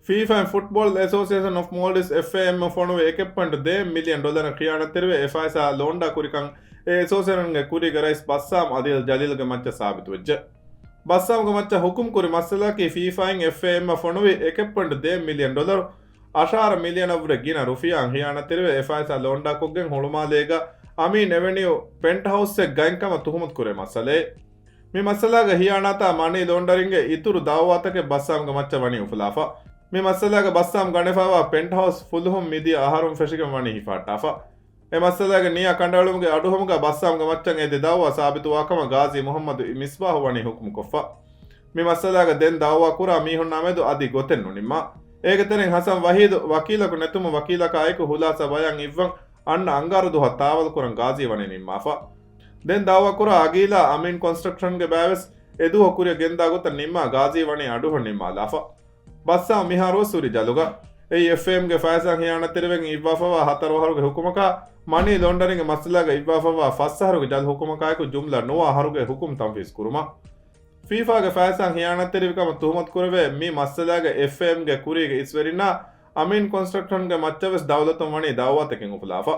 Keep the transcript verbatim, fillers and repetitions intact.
ފީފާއިން ފުޓްބޯލް އެސޯސިއޭޝަން އޮފް މޯލްޑިވްސް، އެފްއޭއެމް، ފޮނުވި އެކެއް ޕޮއިންޓު ދޭއް މިލިއަން ޑޮލަރަށް ޚިޔާނަތްތެރިވެ، އެފްއައިސާ ލޯންޑާ ކުރިކަން އެ އެސޯސިއޭޝަންގެ ކުރީގެ ރައީސް ބައްސާމް އަދީލް ޖަލީލްގެ މައްޗަށް ސާބިތުވެއްޖެ. ބައްސާމްގެ މައްޗަށް ހުކުމް ކުރި މައްސަލައަކީ ފީފާއިން އެފްއޭއެމްއަށް ފޮނުވި އެކެއް ޕޮއިންޓު ދޭއް މިލިއަން ޑޮލަރު އަށާރަ މިލިއަނަށްވުރެ ގިނަ ރުފިޔާއަށް ޚިޔާނަތްތެރިވެ، އެފްއައިސާ ލޯންޑާކޮށްގެން ހުޅުމާލޭގަ އަމީން އެވެނިއު ޕެންޓްހައުސްއެއް ގަތްކަމަށް ތުހުމަތު ކުރޭ މައްސަލައެއް. މި މައްސަލާގެ ހިޔާނާތާ މަނީ ލޯންޑަރިންގެ އިތުރު ދައުވާތަކެއް ބައްސާމްގެ މައްޗަށް ވަނީ އުފުލާފަ. މި މައްސަލާގެ ބައްސާމް ގަނެފައިވާ ޕެންޓްހައުސް ފުލުހުން މިދިޔަ އަހަރުން ފެށިގެން ވަނީ ހިފަހައްޓާފަ. އެ މައްސަލާގެ ނިޔާ ކަނޑައެޅުމުގެ އަޑުހަމުގަ ބައްސާމްގެ މައްޗަށް އެދި ދައުވާ ސާބިތުވާކަމަށް ގާޒީ މުހައްމަދު މިސްބާހު ވަނީ ހުކުމްކޮށްފަ. މި މައްސަލާގަ ދެން ދައުވާ ކުރާ މީހުންނާ މެދު އަދި ގޮތެއް ނުނިންމާ. އޭގެ ތެރެއިން ހަސަން ވަހީދު ވަކީލަކު ނެތުމުން ވަކީލަކާއެކު ހުލާސާ ބަޔާން އިއްވަން އަންނަ އަންގާރަ ދުވަހަށް ތާވަލްކުރަން ގާޒީ ވަނީ ނިންމާފަ. ދެން ދައުވާކުރާ އަގީލާ އަމީން ކޮންސްޓްރަކްޝަންގެ ބައިވެސް އެދުވަހު ކުރިއަށް ގެންދާ ގޮތަށް ނިންމާ ގާޒީ ވަނީ އަޑުއަހަން ނިންމާލާފަ. ބައްސާމް މިހާރުވެސް ހުރީ ޖަލުގަ. އެއީ އެފްއޭއެމްގެ ފައިސާ ހިޔާނަތްތެރިވެގެން އިއްވާފައިވާ ހަތަރު އަހަރުގެ ހުކުމަކާ، މަނީ ލޯންޑަރިންގ މައްސަލާގަ އިއްވާފައިވާ ފަސް އަހަރުގެ ޖަލް ހުކުމަކާއެކު ޖުމްލަ ނުވަ އަހަރުގެ ހުކުމް ތަންފީޒް ކުރުމަށް. ފީފާގެ ފައިސާ ހިޔާނަތްތެރިވިކަމަށް ތުހުމަތު ކުރެވޭ މި މައްސަލާގަ އެފްއޭއެމްގެ ކުރީގެ އިސްވެރިންނާ އަމީން ކޮންސްޓްރަކްޝަންގެ މައްޗަށް ވެސް ދައުލަތުން ވަނީ ދައުވާތަކެއް އުފުލާފަ.